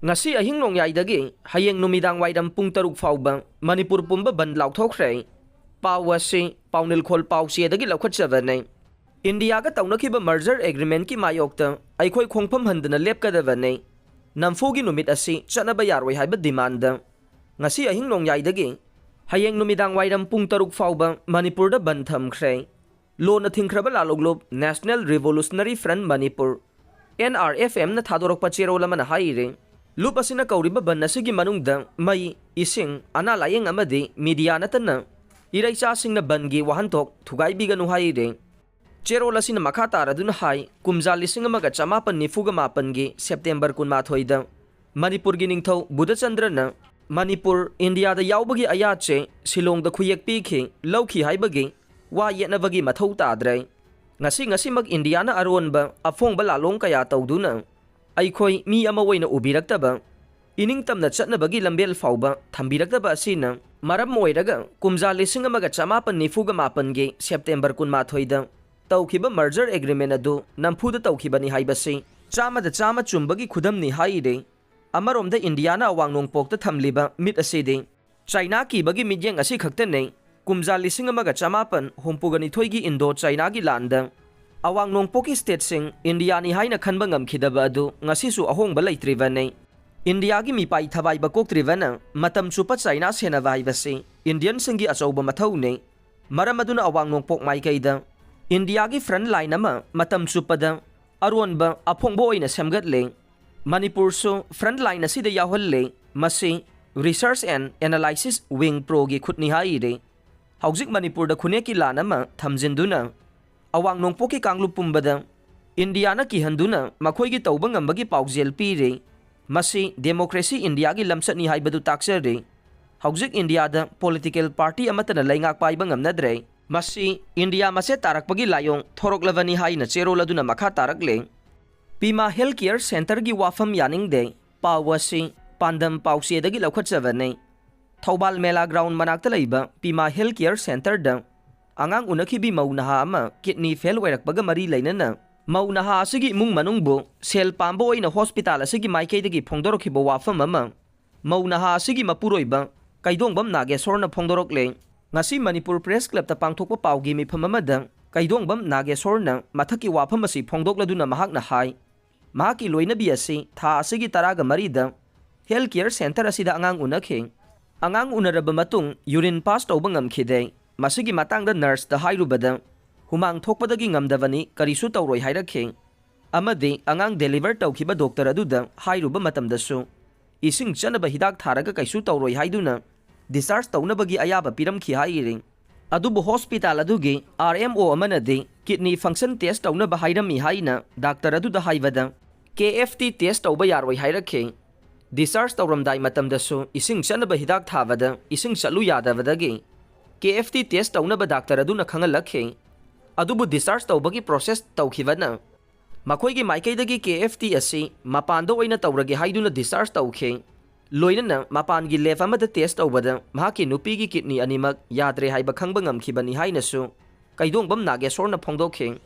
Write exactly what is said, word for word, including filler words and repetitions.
ꯉꯁꯤ ꯑꯍꯤꯡ ꯅꯣꯡꯌꯥꯏꯗꯒꯤ ꯍꯌꯦꯡ ꯅꯨꯃꯤꯗꯥꯡ ꯋꯥꯏꯔꯝ ꯄꯨꯡ ꯇꯔꯨꯛ ꯐꯥꯎꯕ ꯃꯅꯤꯄꯨꯔ ꯄꯨꯝꯕ ꯕꯟꯗ ꯂꯥꯎꯊꯣꯛꯈ꯭ꯔꯦ꯫ ꯄꯥꯎ ꯑꯁꯤ ꯄꯥꯎꯅꯤꯜꯈꯣꯜ ꯄꯥꯎꯆꯦꯗꯒꯤ ꯂꯧꯈꯠꯆꯕꯅꯤ꯫ ꯏꯟꯗꯤꯌꯥꯒ ꯇꯧꯅꯈꯤꯕ merger agreementꯀꯤ ꯃꯥꯌꯣꯛꯇ ꯑꯩꯈꯣꯏ ꯈꯣꯡꯐꯝ ꯍꯟꯗꯅ ꯂꯦꯞꯀꯗꯕꯅꯤ꯫ ꯅꯝꯐꯨꯒꯤ ꯅꯨꯃꯤꯠ ꯑꯁꯤ ꯆꯠꯅꯕ ꯌꯥꯔꯣꯏ ꯍꯥꯏꯕ demandꯗ ꯉꯁꯤ ꯑꯍꯤꯡ ꯅꯣꯡꯌꯥꯏꯗꯒꯤ ꯍꯌꯦꯡ ꯅꯨꯃꯤꯗꯥꯡ ꯋꯥꯏꯔꯝ ꯄꯨꯡ ꯇꯔꯨꯛ ꯐꯥꯎꯕ ꯃꯅꯤꯄꯨꯔꯗ ꯕꯟꯗ ꯊꯝꯈ꯭ꯔꯦ꯫ ꯂꯣꯟꯅ ꯊꯤꯡꯈ꯭ꯔꯕ ꯂꯥꯂꯣꯡꯂꯨꯞ National Revolutionary Front ꯃꯅꯤꯄꯨꯔ, NRFMꯅ ꯊꯥꯗꯣꯔꯛꯄ ꯆꯦꯔꯣꯜ ꯑꯃꯅ ꯍꯥꯏꯔꯤ, ꯂꯨꯞ ꯑꯁꯤꯅ ꯀꯧꯔꯤꯕ ꯕꯟꯗ ꯑꯁꯤꯒꯤ ꯃꯅꯨꯡꯗ ꯃꯩ, ꯏꯁꯤꯡ, ꯑꯅꯥ ꯂꯥꯌꯦꯡ ꯑꯃꯗꯤ media ꯅꯠꯇꯅ ꯏꯔꯩꯆꯥꯁꯤꯡꯅ ꯕꯟꯗꯒꯤ ꯋꯥꯍꯟꯊꯣꯛ ꯊꯨꯒꯥꯏꯕꯤꯒꯅꯨ ꯍꯥꯏꯔꯤ꯫ ꯆꯦꯔꯣꯜ ꯑꯁꯤꯅ ꯃꯈꯥ ꯇꯥꯔꯗꯨꯅ ꯍꯥꯏ, ꯀꯨꯝꯖꯥ ꯂꯤꯁꯤꯡ ꯑꯃꯒ ꯆꯃꯥꯄꯟ ꯅꯤꯐꯨꯒ ꯃꯥꯄꯟꯒꯤ September ꯀꯨꯟꯃꯥꯊꯣꯏꯗ ꯃꯅꯤꯄꯨꯔꯒꯤ ꯅꯤꯡꯊꯧ ꯕꯨꯙꯆꯟꯗ꯭ꯔꯅ ꯃꯅꯤꯄꯨꯔ ꯏꯟꯗꯤꯌꯥꯗ ꯌꯥꯎꯕꯒꯤ ꯑꯌꯥꯠꯁꯦ ꯁꯤꯂꯣꯡꯗ ꯈꯨꯌꯦꯛ ꯄꯤꯈꯤ, ꯂꯧꯈꯤ ꯍꯥꯏꯕꯒꯤ ꯋꯥ ꯌꯦꯠꯅꯕꯒꯤ ꯃꯊꯧ ꯇꯥꯗ꯭ꯔꯦ꯫ ꯉꯁꯤ ꯉꯁꯤꯃꯛ ꯏꯟꯗꯤꯌꯥꯅ ꯑꯔꯣꯟꯕ ꯑꯐꯣꯡꯕ ꯂꯥꯂꯣꯡ ꯀꯌꯥ ꯇꯧꯗꯨꯅ ꯑꯩꯈꯣꯏ ꯃꯤ ꯑꯃ ꯑꯣꯏꯅ ꯎꯕꯤꯔꯛꯇꯕ, ꯏꯅꯤꯡꯇꯝꯅ ꯆꯠꯅꯕꯒꯤ ꯂꯝꯕꯦꯜ ꯐꯥꯎꯕ ꯊꯝꯕꯤꯔꯛꯇꯕ ꯑꯁꯤꯅ ꯃꯔꯝ ꯑꯣꯏꯔꯒ ꯀꯨꯝꯖꯥ ꯂꯤꯁꯤꯡ ꯑꯃꯒ ꯆꯃꯥꯄꯟ ꯅꯤꯐꯨꯒ ꯃꯥꯄꯟꯒꯤ September ꯀꯨꯟꯃꯥꯊꯣꯏꯗ ꯇꯧꯈꯤꯕ merger agreement ꯑꯗꯨ ꯅꯝꯐꯨꯗ ꯇꯧꯈꯤꯕꯅꯤ ꯍꯥꯏꯕꯁꯤ ꯆꯥꯝꯃꯗ ꯆꯥꯝꯃ ꯆꯨꯝꯕꯒꯤ ꯈꯨꯗꯝꯅꯤ ꯍꯥꯏꯔꯤ꯫ ꯑꯃꯔꯣꯝꯗ ꯏꯟꯗꯤꯌꯥꯅ ꯑꯋꯥꯡ ꯅꯣꯡꯄꯣꯛꯇ ꯊꯝꯂꯤꯕ ꯃꯤꯠ ꯑꯁꯤꯗꯤ ꯆꯥꯏꯅꯥ ꯀꯤꯕꯒꯤ ꯃꯤꯠꯌꯦꯡ ꯑꯁꯤ ꯈꯛꯇꯅꯤ꯫ ꯀꯨꯝꯖꯥ ꯂꯤꯁꯤꯡ ꯑꯃꯒ ꯆꯃꯥꯄꯟ ꯍꯨꯝꯐꯨꯒ ꯅꯤꯊꯣꯏꯒꯤ Indo Chinaꯒꯤ ꯂꯥꯟꯗ ꯑꯋꯥꯡ ꯅꯣꯡꯄꯣꯛꯀꯤ stateꯁꯤꯡ ꯏꯟꯗꯤꯌꯥꯅꯤ ꯍꯥꯏꯅ ꯈꯟꯕ ꯉꯝꯈꯤꯗꯕ ꯑꯗꯨ ꯉꯁꯤꯁꯨ ꯑꯍꯣꯡꯕ ꯂꯩꯇ꯭ꯔꯤꯕꯅꯤ꯫ ꯏꯟꯗꯤꯌꯥꯒꯤ ꯃꯤꯄꯥꯏ ꯊꯕꯥꯏꯕ ꯀꯣꯛꯇ꯭ꯔꯤꯕꯅ ꯃꯇꯝ ꯆꯨꯞꯄ ꯆꯥꯏꯅꯥ ꯁꯦꯟꯅꯕ ꯍꯥꯏꯕꯁꯤ ꯏꯟꯗꯤꯌꯟꯁꯤꯡꯒꯤ ꯑꯆꯧꯕ ꯃꯊꯧꯅꯤ꯫ ꯃꯔꯝ ꯑꯗꯨꯅ ꯑꯋꯥꯡ ꯅꯣꯡꯄꯣꯛ ꯃꯥꯏꯀꯩꯗ ꯏꯟꯗꯤꯌꯥꯒꯤ front line ꯑꯃ ꯃꯇꯝ ꯆꯨꯞꯄꯗ ꯑꯔꯣꯟꯕ ꯑꯐꯣꯡꯕ ꯑꯣꯏꯅ ꯁꯦꯝꯒꯠꯂꯦ꯫ ꯃꯅꯤꯄꯨꯔꯁꯨ front line ꯑꯁꯤꯗ ꯌꯥꯎꯍꯜꯂꯦ꯫ ꯃꯁꯤ Research and Analysis Wing Proꯒꯤ ꯈꯨꯠꯅꯤ ꯍꯥꯏꯔꯤ꯫ ꯍꯧꯖꯤꯛ ꯃꯅꯤꯄꯨꯔꯗ ꯈꯨꯟꯅꯦꯛꯀꯤ ꯂꯥꯟ ꯑꯃ ꯊꯝꯖꯤꯟꯗꯨꯅ ꯑꯋꯥꯡ ꯅꯣꯡꯄꯣꯛꯀꯤ ꯀꯥꯡꯂꯨꯞ ꯄꯨꯝꯕꯗ ꯏꯟꯗꯤꯌꯥꯅ ꯀꯤꯍꯟꯗꯨꯅ ꯃꯈꯣꯏꯒꯤ ꯇꯧꯕ ꯉꯝꯕꯒꯤ ꯄꯥꯎꯖꯦꯜ ꯄꯤꯔꯤ꯫ ꯃꯁꯤ democracy ꯏꯟꯗꯤꯌꯥꯒꯤ ꯂꯝꯆꯠꯅꯤ ꯍꯥꯏꯕꯗꯨ ꯇꯥꯛꯆꯔꯤ꯫ ꯍꯧꯖꯤꯛ ꯏꯟꯗꯤꯌꯥꯗ political party ꯑꯃꯠꯇꯅ ꯂꯩꯉꯥꯛ ꯄꯥꯏꯕ ꯉꯝꯅꯗ꯭ꯔꯦ꯫ ꯃꯁꯤ ꯏꯟꯗꯤꯌꯥ ꯃꯆꯦꯠ ꯇꯥꯔꯛꯄꯒꯤ ꯂꯥꯏꯑꯣꯡ ꯊꯣꯔꯛꯂꯕꯅꯤ ꯍꯥꯏꯅ ꯆꯦꯔꯣꯜ ꯑꯗꯨꯅ ꯃꯈꯥ ꯇꯥꯔꯛꯂꯦ꯫ Pima Health Care Centreꯒꯤ ꯋꯥꯐꯝ ꯌꯥꯅꯤꯡꯗꯦ꯫ ꯄꯥꯎ ꯑꯁꯤ ꯄꯥꯟꯗꯝ ꯄꯥꯎꯆꯦꯗꯒꯤ ꯂꯧꯈꯠꯆꯕꯅꯤ꯫ ꯊꯧꯕꯥꯜ ꯃꯦꯂꯥ ground ꯃꯅꯥꯛꯇ ꯂꯩꯕ Pima Health Care Centreꯗ ꯑꯉꯥꯡ ꯎꯅꯈꯤꯕꯤ ꯃꯧ ꯅꯍꯥ ꯑꯃ kidney fail ꯑꯣꯏꯔꯛꯄꯒ ꯃꯔꯤ ꯂꯩꯅꯅ ꯃꯧ ꯅꯍꯥ ꯑꯁꯤꯒꯤ ꯏꯃꯨꯡ ꯃꯅꯨꯡꯕꯨ ꯁꯦꯜ ꯄꯥꯝꯕ ꯑꯣꯏꯅ ꯍꯣꯁꯄꯤꯇꯥꯜ ꯑꯁꯤꯒꯤ ꯃꯥꯏꯀꯩꯗꯒꯤ ꯐꯣꯡꯗꯣꯔꯛꯈꯤꯕ ꯋꯥꯐꯝ ꯑꯃ ꯃꯧ ꯅꯍꯥ ꯑꯁꯤꯒꯤ ꯃꯄꯨꯔꯣꯏꯕ ꯀꯩꯗꯣꯡꯕꯝ ꯅꯥꯒꯦꯁꯣꯔꯅ ꯐꯣꯡꯗꯣꯔꯛꯂꯦ꯫ ꯉꯁꯤ ꯃꯅꯤꯄꯨꯔ ꯄ꯭ꯔꯦꯁ ꯀ꯭ꯂꯕꯇ ꯄꯥꯡꯊꯣꯛꯄ ꯄꯥꯎꯒꯤ ꯃꯤꯐꯝ ꯑꯃꯗ ꯀꯩꯗꯣꯡꯕꯝ ꯅꯥꯒꯦꯁꯣꯔꯅ ꯃꯊꯛꯀꯤ ꯋꯥꯐꯝ ꯑꯁꯤ ꯐꯣꯡꯗꯣꯛꯂꯗꯨꯅ ꯃꯍꯥꯛꯅ ꯍꯥꯏ, ꯃꯍꯥꯛꯀꯤ ꯂꯣꯏꯅꯕꯤ ꯑꯁꯤ ꯊꯥ ꯑꯁꯤꯒꯤ ꯇꯔꯥꯒ ꯃꯔꯤꯗ ꯍꯦꯜꯊ ꯀꯦꯌꯔ ꯁꯦꯟꯇꯔ ꯑꯁꯤꯗ ꯑꯉꯥꯡ ꯎꯅꯈꯤ꯫ ꯑꯉꯥꯡ ꯎꯅꯔꯕ ꯃꯇꯨꯡ ꯌꯨꯔꯤꯟ ꯄꯥꯁ ꯇꯧꯕ ꯉꯝꯈꯤꯗꯦ꯫ ꯃꯁꯤꯒꯤ ꯃꯇꯥꯡꯗ ꯅꯔꯁꯇ ꯍꯥꯏꯔꯨꯕꯗ, "ꯍꯨꯃꯥꯡ ꯊꯣꯛꯄꯗꯒꯤ ꯉꯝꯗꯕꯅꯤ, ꯀꯔꯤꯁꯨ ꯇꯧꯔꯣꯏ" ꯍꯥꯏꯔꯛꯈꯤ꯫ ꯑꯃꯗꯤ ꯑꯉꯥꯡ ꯗꯦꯂꯤꯚꯔ ꯇꯧꯈꯤꯕ ꯗꯣꯛꯇꯔ ꯑꯗꯨꯗ ꯍꯥꯏꯔꯨꯕ ꯃꯇꯝꯗꯁꯨ, "ꯏꯁꯤꯡ ꯆꯠꯅꯕ ꯍꯤꯗꯥꯛ ꯊꯥꯔꯒ ꯀꯩꯁꯨ ꯇꯧꯔꯣꯏ" ꯍꯥꯏꯗꯨꯅ ꯗꯤꯁꯆꯥꯔꯖ ꯇꯧꯅꯕꯒꯤ ꯑꯌꯥꯕ ꯄꯤꯔꯝꯈꯤ ꯍꯥꯏꯔꯤ꯫ ꯑꯗꯨꯕꯨ ꯍꯣꯁꯄꯤꯇꯥꯜ ꯑꯗꯨꯒꯤ ꯑꯥꯔ ꯑꯦꯝ ꯑꯣ ꯑꯃꯅꯗꯤ ꯀꯤꯗꯅꯤ ꯐꯪꯁꯟ ꯇꯦꯁ ꯇꯧꯅꯕ ꯍꯥꯏꯔꯝꯃꯤ ꯍꯥꯏꯅ ꯗꯥꯛꯇꯔ ꯑꯗꯨꯗ ꯍꯥꯏꯕꯗ, "ꯀꯦ ꯑꯦꯐ ꯇꯤ ꯇꯦꯁ ꯇꯧꯕ ꯌꯥꯔꯣꯏ" ꯍꯥꯏꯔꯛꯈꯤ꯫ ꯗꯤꯁꯆꯥꯔꯖ ꯇꯧꯔꯝꯗꯥꯏ ꯃꯇꯝꯗꯁꯨ ꯏꯁꯤꯡ ꯆꯠꯅꯕ ꯍꯤꯗꯥꯛ ꯊꯥꯕꯗ ꯏꯁꯤꯡ ꯆꯠꯂꯨ ꯌꯥꯗꯕꯗꯒꯤ ꯀꯦ ꯑꯦꯐ ꯇꯤ ꯇꯦꯁ ꯇꯧꯅꯕ ꯗꯥꯛꯇꯔ ꯑꯗꯨꯅ ꯈꯪꯍꯜꯂꯛꯈꯤ꯫ ꯑꯗꯨꯕꯨ ꯗꯤꯁꯆꯥꯔꯖ ꯇꯧꯕꯒꯤ ꯄ꯭ꯔꯣꯁꯦꯁ ꯇꯧꯈꯤꯕꯅ ꯃꯈꯣꯏꯒꯤ ꯃꯥꯏꯀꯩꯗꯒꯤ ꯀꯦ ꯑꯦꯐ ꯇꯤ ꯑꯁꯤ ꯃꯄꯥꯟꯗ ꯑꯣꯏꯅ ꯇꯧꯔꯒꯦ ꯍꯥꯏꯗꯨꯅ ꯗꯤꯁꯆꯥꯔꯖ ꯇꯧꯈꯤ꯫ ꯂꯣꯏꯅꯅ ꯃꯄꯥꯟꯒꯤ ꯂꯦꯕ ꯑꯃꯗ ꯇꯦꯁ ꯇꯧꯕꯗ ꯃꯍꯥꯛꯀꯤ ꯅꯨꯄꯤꯒꯤ ꯀꯤꯗꯅꯤ ꯑꯅꯤꯃꯛ ꯌꯥꯗ꯭ꯔꯦ ꯍꯥꯏꯕ ꯈꯪꯕ ꯉꯝꯈꯤꯕꯅꯤ ꯍꯥꯏꯅꯁꯨ ꯀꯩꯗꯣꯡꯕꯝ ꯅꯥꯒꯦꯁꯣꯔꯅ ꯐꯣꯡꯗꯣꯛꯈꯤ꯫